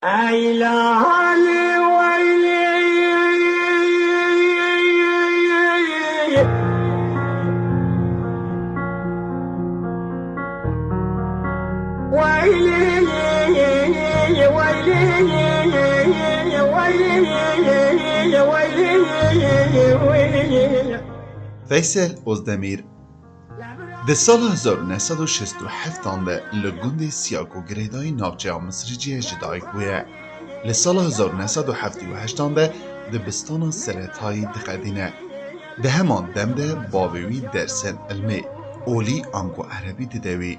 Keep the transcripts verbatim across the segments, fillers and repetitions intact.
Eylanî weylî, weylî, weylî, weylî, weylî. Veysel Ozdemîr. Di sala hezar û neh sed û şêst û heft de li gundê Siyako Girêdayî navçeya Misriciyê ji dayik bûye. Li sala hezar û neh sed û heftê û heşt de dibistana Seretayî diqedîne. Di heman dem de bavê wî dersên ilmê olî ango erebî dide wî.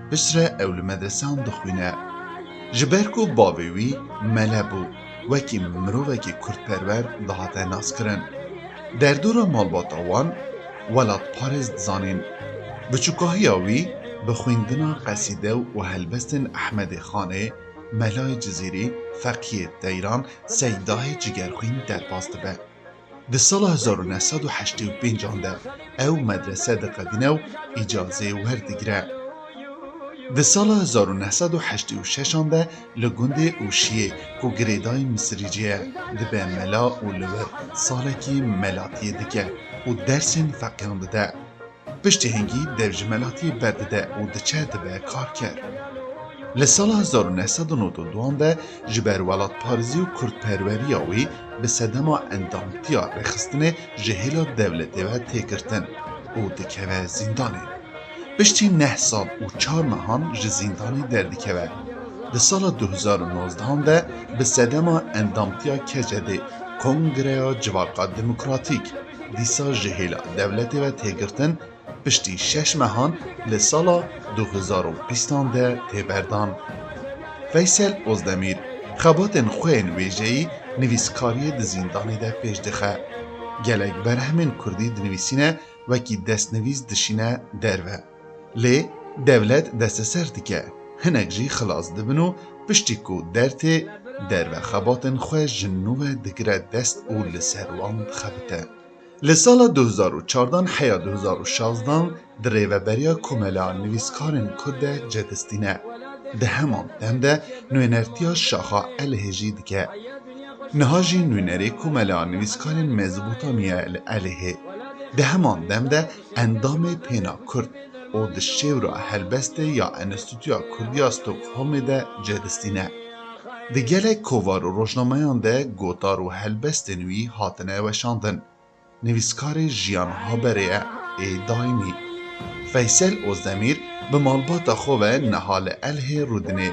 Piştre ew li medreseyan dixwîne. Ji ber ku bavê wî mele bû, wekî mirovekî kurdperwer dihate naskirin. Derdora malbata wan welatparêz dizanîn. Biçûkahiya wî bi xwîndina qesîde û helbestên Ehmedê Xanê, Melayê Cizîrî, Feqiyê Teyran, Seydahê Cigerxwîn derbas dibe. Di sala hezar û neh sed û heştê û pênc de ew medrese diqedîne û îcazê werdigire. Di sala hezar û neh sed û heştê û şeş de li gundê Ûşiyê ku girêdayî Misriciyê ye, dibe mela û li wir salekî melatiyê dike û dersên feqiyan dide. Piştî hingî dev ji melatiyê berdide û diçe dibe karker. Li sala hezar û neh sed û nod û du de ji ber welatparêzî û kurdperweriya wî bi sedema endamtiya rêxistinê ji hêla dewletê ve tê girtin û dikeve zîndanê. Piştî neh sal û çar mehan ji zîndanê derdikeve. Di sala du hezar û nozdeh de bi sedema endamtiya K C D'ê, Kongreya Civaka Demokratîk, dîsa ji hêla dewletê ve tê girtin, piştî şeş mehan li sala du hezar û bîstan de tê berdan. Veysel Ozdemîr xebatên xwe yên wêjeyî nivîskariyê di zîndanê de pêş dixe. Gelek berhemên kurdî dinivîsîne, wekî destnivîs dişîne derve. Lê dewlet desteser dike, hinek jî xilas dibin û piştî ku dertê derve xebatên xwe ji nû ve digire dest û li ser wan dixebite. Li sala du hezar û çardan heya du hezar û şazdan di rêveberiya Komela Nivîskarên Kurd de cedistîne. Di heman dem de nûnertiya Şaxa Elihê jî dike. Niha jî nûnerê Komela Nivîskarên Mezopotamya li Elihê. Di heman dem de endamê Pêna Kurd û di şêwra helbestê ya Enstîtuya Kurdî ya Stockholmê de cedistîne. Di gelek kovar û rojnameyan de gotar û helbestên wî hatine weşandin. Nivîskarê Jiyan Haberê ye ê daîmî. Veysel Ozdemîr bi malbata xwe ve niha li Elhê rûdinê.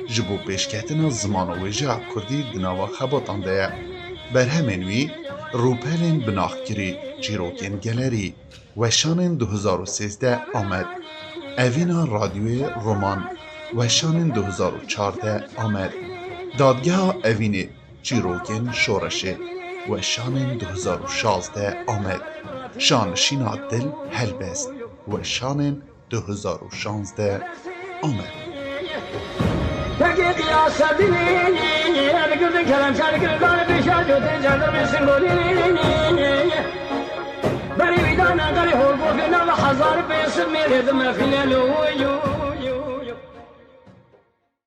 Ji bo pêşketina ziman û wêjeya kurdî di nava xebatan de ye. Berhemên wî, Rûpelên Binaxkirî, Çîrokên Gelerî, Weşanên du hezar û sêzdeh, Amed, Evîna Radyoyê, Roman, Weşanên du hezar û çardeh, Amed, Dadgeha Evînê, Çîrokên Şoreşê, Weşanên du hezar û şazdeh, Amed, Şanişîna Dil, Helbest, Weşanên du hezar û şazdeh, Amed. Pekê qiyasa dinê, digirdi kerem şer girdan, pêşa cotê cerdir bêsin golê. Berê wî dane qerê hol gofê nava hezar bêsin mêrê dime xîlelo yo.